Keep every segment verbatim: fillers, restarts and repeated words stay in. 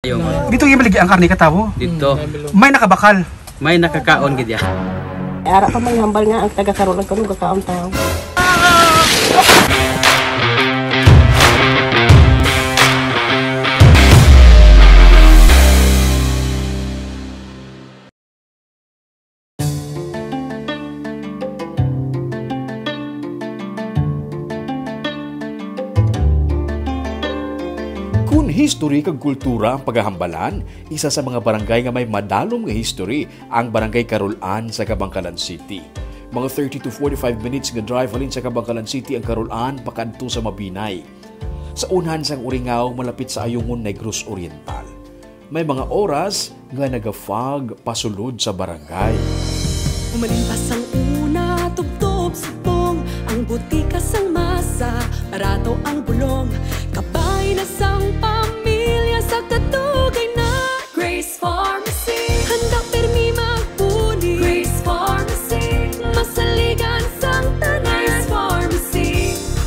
Ayaw mo. Dito yung maligi ang karne katawo. Dito. May nakabakal. May nakakaon gid ya. Ara pa may hambal nga ang taga Carol ang kanong kakaon tao. Kun history kag kultura ang pagahambalan, isa sa mga barangay nga may madalom nga history ang Barangay Carol-an sa Kabankalan City. Mga thirty to forty-five minutes nga drive halin sa Kabankalan City ang Carol-an pakadto sa Mabinay. Sa unhan sang Uringaw, malapit sa Ayungon, Negros Oriental. May mga oras nga naga-fog pasulod sa barangay. Umalin pa sang una, tubtob subong ang butika sang masa, barato ang bulong, kabay na sang pamilya sa kadugay na. Grace Pharmacy, handa pirmi magpuli. Grace Pharmacy, masaligan sang tanan. Grace Pharmacy,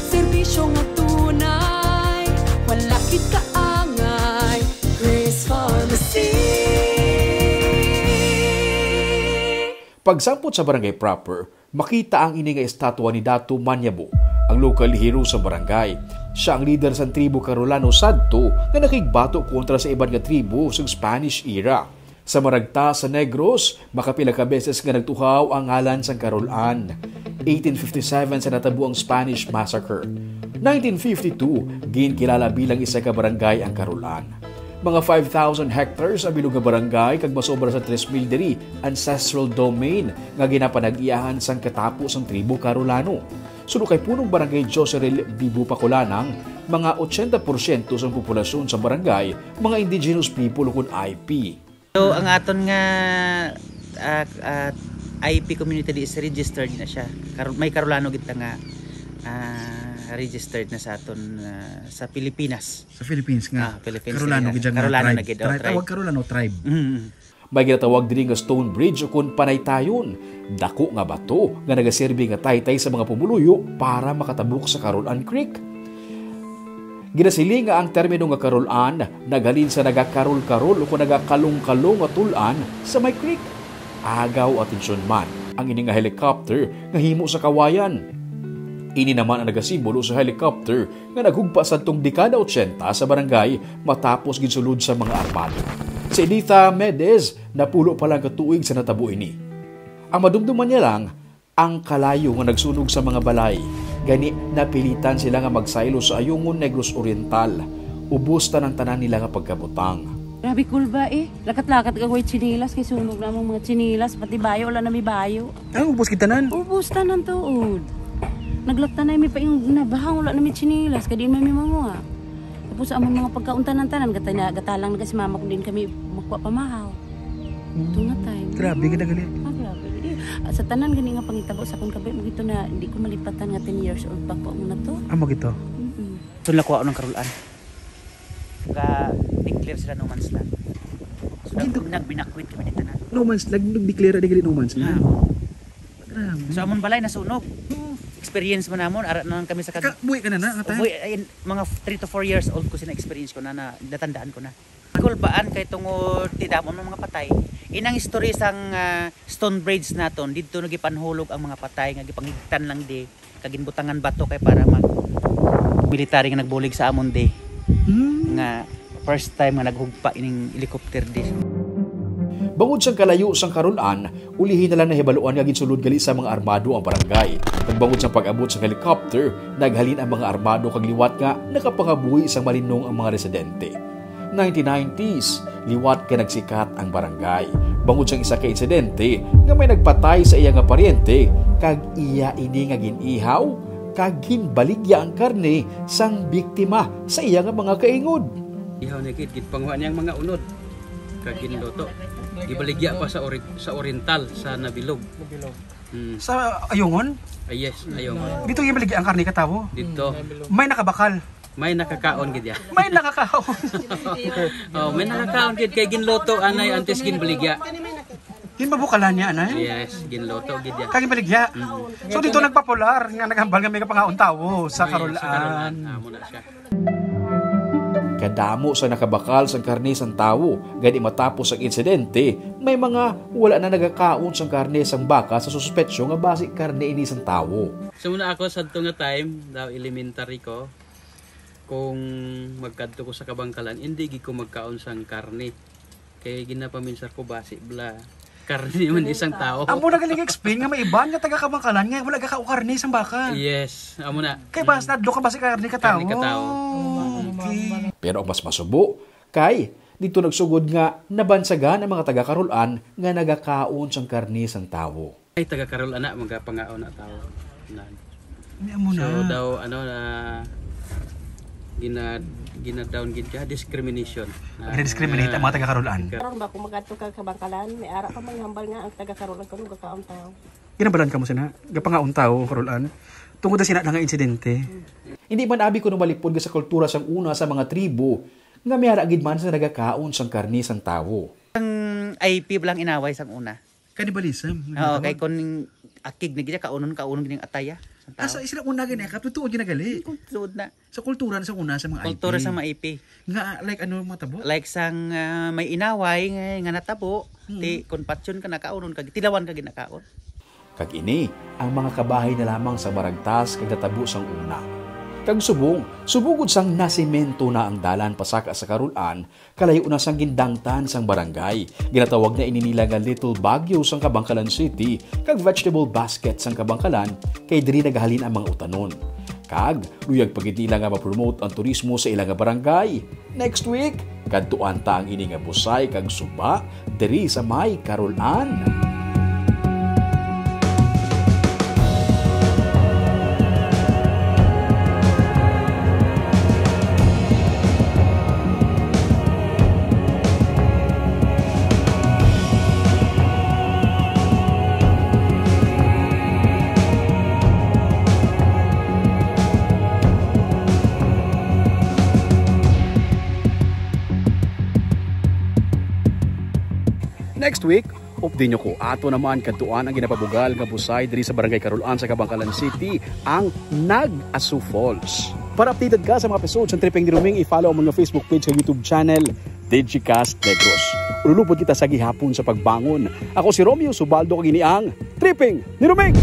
serbisyo nga tunay, wala gid kaangay. Grace Pharmacy. Pagsampot sa barangay proper, makita ang ini nga estatwa ni Dato Manyabo, ang lokal hero sa barangay. Siya ang lider sang tribo Carolano sadto nga nakigbato kontra sa iban nga tribo sa Spanish era. Sa maragta sa Negros, makapila ka beses nga nagtuhaw ang ngalan sang Carol-an. Eighteen fifty-seven sa natabo ang Spanish Massacre. Nineteen fifty-two, ginkilala bilang isa ka barangay ang Carol-an. Mga five thousand hectares ang bilog nga barangay kag masobra sa tres mil diri ancestral domain nga ginapanag-iyahan sang katapo sang tribo Carolano. Suno kay punong barangay Joseril Bibo Pakulanang, mga ochenta porsyento sang populasyon sa barangay mga indigenous people ukon I P. So, ang aton nga, ah, ah, I P community di is registered na siya. Kar-, may Carolano gid ta nga, ah, registered na sa aton, ah, sa Pilipinas. Sa Philippines nga. Ah, Philippines Carolano nga. Gid siya nga Carolano tribe. Na gid, oh, tribe. Tribe. Tawag Carolano tribe. Mm. May ginatawag diri nga Stone Bridge ukon panaytayon. Dako nga bato nga nagaserbi nga taytay sa mga pumuluyo para makatabok sa Carol-an Creek. Ginasiling nga ang termino nga Carol-an naghalin sa nagakarol-karol ukon nagakalong-kalong nga tul-an sa may creek. Agaw atensyon man ang ini nga helicopter nga himo sa kawayan. Ini naman ang nagasimbolo sa helicopter nga naghugpa sadtong dekada ochenta sa barangay matapos ginsulod sa mga armado. Si Editha Medez, napulo pa lang ka tuig sa natabo ini. Ang madumduman niya lang, ang kalayo nga nagsunog sa mga balay. Gani, napilitan sila nga magsaylo sa Ayungon, Negros Oriental. Ubos tanan-tanan nila nga pagkabutang. Grabe, Kulba, eh. Lakat-lakat ka, way tsinelas, kay sunog na among mga tsinelas, pati bayo, wala na may bayo. Ah, ubos gid tanan? Ubos tanan, tuod. Naglakta na mi pa yung nabahang, wala na may tsinelas, kay di man mi manguha. Tapos amon mga pagkaon tanan-tanan, gata-, gatalang na kasi mama ko din kami magkuha pamahaw. Ito nga time. Grabe ka na gali. Ah, grabe. Di, ah, sa tanan gani nga pangitabo sa akon kabay, mo gito na, di ko malipatan nga ten years old pa ko, amo na to. Amo gito? Mm-mm. So, nakuha ko ng Carol-an. Ga-declare sila no man's land. So, nag-, Ginto- nagbinakwit kami dito na. No man's, nag-, nag-declare di gali no man's land. Ah. Grabe. So, amon balay nasunog. Oo. Experience mo namon, ara na lang kami sa kag-, Ka-, buhi ka na na, nga time? Buhi, ay, mga three to four years old ko sina experience ko na, na natandaan ko na. Kulbaan kay tungod ti damo ng mga patay. Inang istorya sang, ah, Stone Bridge naton, didto nagipanhulog ang mga patay nga gipanghigtan lang di, kag ginbutangan bato kay para mag military nga nagbulig sa amon di. Hmm. Nga first time nga naghugpa ining helicopter di. Bangod sang kalayo sang Carol-an, ulihi na lang nahibaluan nga ginsulod gali sa mga armado ang barangay. Kag bangod sang pag-abot sa helicopter, naghalin ang mga armado kag liwat nga nakapangabuhi sang malinong ang mga residente. Nineteen nineties, liwat kay nagsikat ang barangay bangod sang isa ka insidente nga may nagpatay sa iya nga paryente kag iya ini nga gin-ihaw kag ginbaligya ang karne sang biktima sa iya nga mga kaingod. Ihaw niya gid, ginpangwa niyang mga unod kag ginluto. Gibaligya pa sa ori-, sa oriental, sa Nabilog. Nabilog. Hmm. Sa Ayungon? Ah, yes, Ayungon. Dito yung baligya ang karne katawo? Dito. May nakabakal. May nakakaon gid ya. May nakakaon. Oh, may nakakaon gid kay ginluto anay antes ginbaligya. Ginbabukalan niya, anay? Yes, ginluto gid ya. Kag ginbaligya. Mm. So, dito nagpapular nga naghambal nga may kapangaon tawo sa Carol-an. Amo na siya. Kadamo sa nakabakal sang karne sang tawo, gani matapos ang insidente, may mga wala na nagakaon sang karne sang baka sa suspetsyo nga basi karne ini sang tawo. So muna ako, sadto nga time, daw elementary ko, kung magkadto ko sa kabangkalan, hindi gid ko magkaon sang karne. Kay ginapaminsar ko basi bla karne man isang tawo. Amo na galing explain nga may iban nga taga Kabangkalan nga wala gakaon karne sang baka. Yes, amo na. Kay bas nadlo ka basi karne ka tawo. Karne ka tawo. Okay. Pero ang mas masubo kay dito nagsugod nga nabansagan ang mga taga Carol-an nga nagakaon sang karne sang tawo. Ay, taga Carol-an na, magapangaon na tawo. Nan. Ni amo So na. daw ano na gina gina-down gid ka, discrimination. Gina-discriminate ang mga taga Carol-an. Karon ba kung magadto ka Kabangkalan, may ara pa may hambal nga ang taga Carol-an kuno gakaon tawo. Ginabalan ka mo sina, gapangaon tawo ang Carol-an. Tungod na sina na nga insidente. Hindi man abi kuno malipod nga sa kultura sang una sa mga tribo nga may ara gid man sa nagakaon sang karne sang tawo. Ang I P lang inaway sang una. Cannibalism. Oo, kay kun akig na gid kaunon, kaunon gid ang ataya. Asa sila una gani ka tutuod ginagali. Kung tuod na. Sa kultura sa una sa mga Kultura I P. Sa mga I P. Nga like ano mga tabo? Like sang ah, may inaway nga, nga natabo, Hmm. Ti kun patyon ka nakaunon kag tilawan ka ginakaon. Kag ini ang mga kabahin na lamang sa maragtas kag natabo sang una. Kag subong, subugod sang nasimento na ang dalan pasaka sa Carol-an, kalayo na sang gindangtan sang barangay. Ginatawag na ini nila nga Little Baguio sang Kabangkalan City kag Vegetable Basket sang Kabangkalan, kay diri nagahalin ang mga utanon. Kag luyag pa gid nila nga ma-promote ang turismo sa ila nga barangay. Next week, kadtuan ta ang ini nga busay kag suba diri sa may Carol-an. Next week, update nyo ko. Ato naman kadtuan ang ginapabugal nga busay diri sa Barangay Carol-an sa Kabangkalan City, ang Nag-Aso Falls. Para updated ka sa mga episodes ng Tripping ni Ruming, i-follow ang mga Facebook page sa YouTube channel, Digicast Negros. Ululupod kita sa gihapon sa pagbangon. Ako si Romeo Subaldo, kag ini ang Tripping ni Ruming.